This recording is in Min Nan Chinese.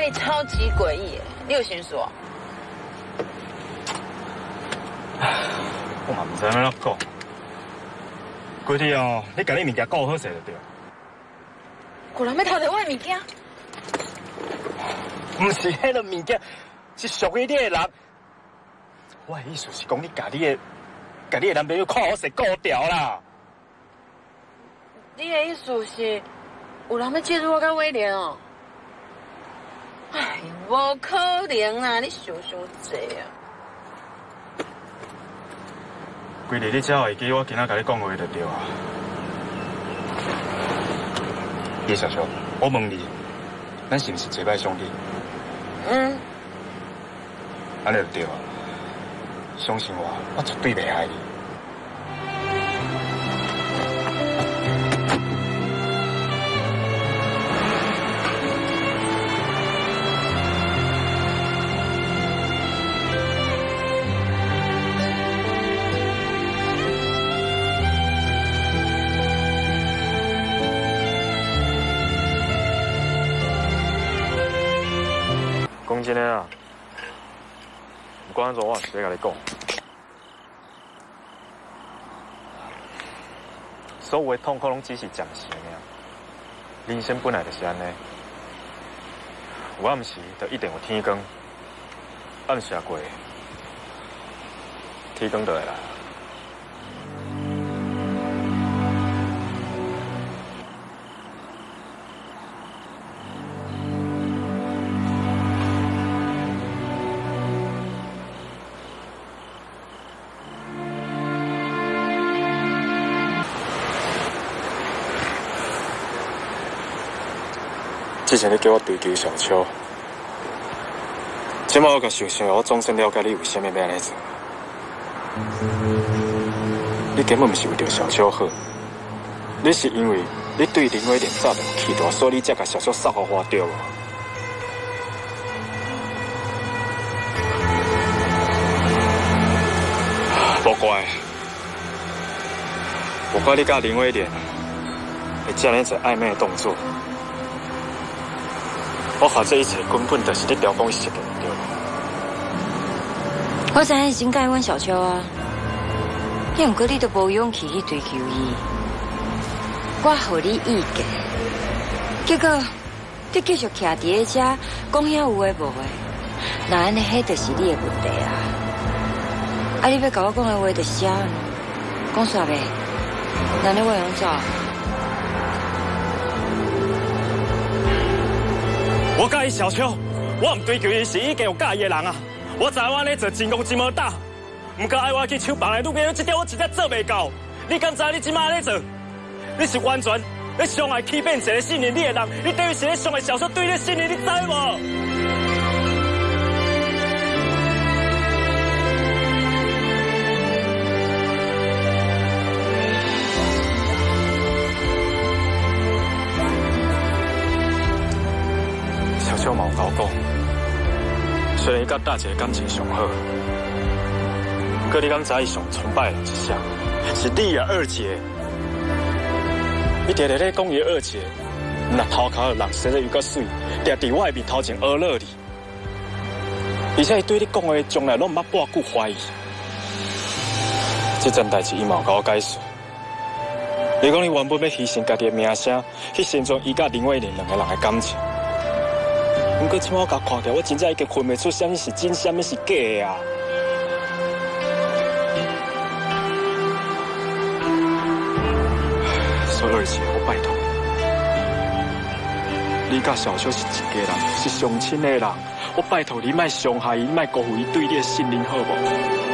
你超級詭異，你有心事哦？我嘛毋知按怎講。規日哦，你共你物件顧好勢就對。有人欲偷著我的物件？毋是彼个物件，是屬於你的人。我的意思是講，你共你的男朋友看好勢顧牢啦。你的意思是，有人欲介入我佮威廉哦？哎，無可能啦！你想傷濟啊！規日你只要會記我今仔共你講話就對啊。葉小秋，我問你，咱是毋是結拜兄弟？嗯。按呢就對啊。相信我，我絕對袂害你。講真的啊，不管按怎，我也是欲共你講。所有的痛苦攏只是暫時的爾，人生本來就是按呢。有暗時就一定有天光，暗時也過，天光就會來。之前你叫我追求小秋，這擺我共想想，我總算了解你為啥物欲按呢做。你根本毋是為著小秋好，你是因為你對林威廉早就有期待，所以你才共小秋送予我，對無？無怪，無怪你佮林威廉會這爾濟曖昧的動作。我看這一切根本就是你調講設計的，對無？我知影伊真佮意阮小秋啊，毋過你都無勇氣去追求伊。我予你意見，結果你繼續徛佇咧遮講遐有的無的，那按呢，彼就是你的問題啊！啊，你欲共我講的話就是這，講煞未？那呢，我會用走？我佮意小秋，我毋追求伊是已經有佮意的人啊！我知我按呢做真戇真無膽，毋過愛我去搶別人女朋友，這點我實在做袂到。你敢知你這擺按呢做？你是完全咧傷害欺騙一個信任你的人，你等於是咧傷害小秋對你的信任，你知無？小秋嘛有共我講，雖然伊佮大姐感情上好，毋過你敢知伊上崇拜的人是啥？是你啊，二姐。伊定定咧講伊二姐，若頭殼人生得又閣媠，定佇我的面頭前呵咾你，而且伊對你講話從來攏毋捌半句懷疑。這件代誌伊嘛有共我解釋。伊講你原本欲犧牲家己的名聲，去成全伊佮林偉廉兩个人的感情。毋過這擺我共看起來，我真正已經分袂出啥物是真，啥物是假的啊！所以二姐，我拜託你，你佮小秋是一家人，是上親的人，我拜託你，莫傷害伊，莫辜負伊對你的信任，好無？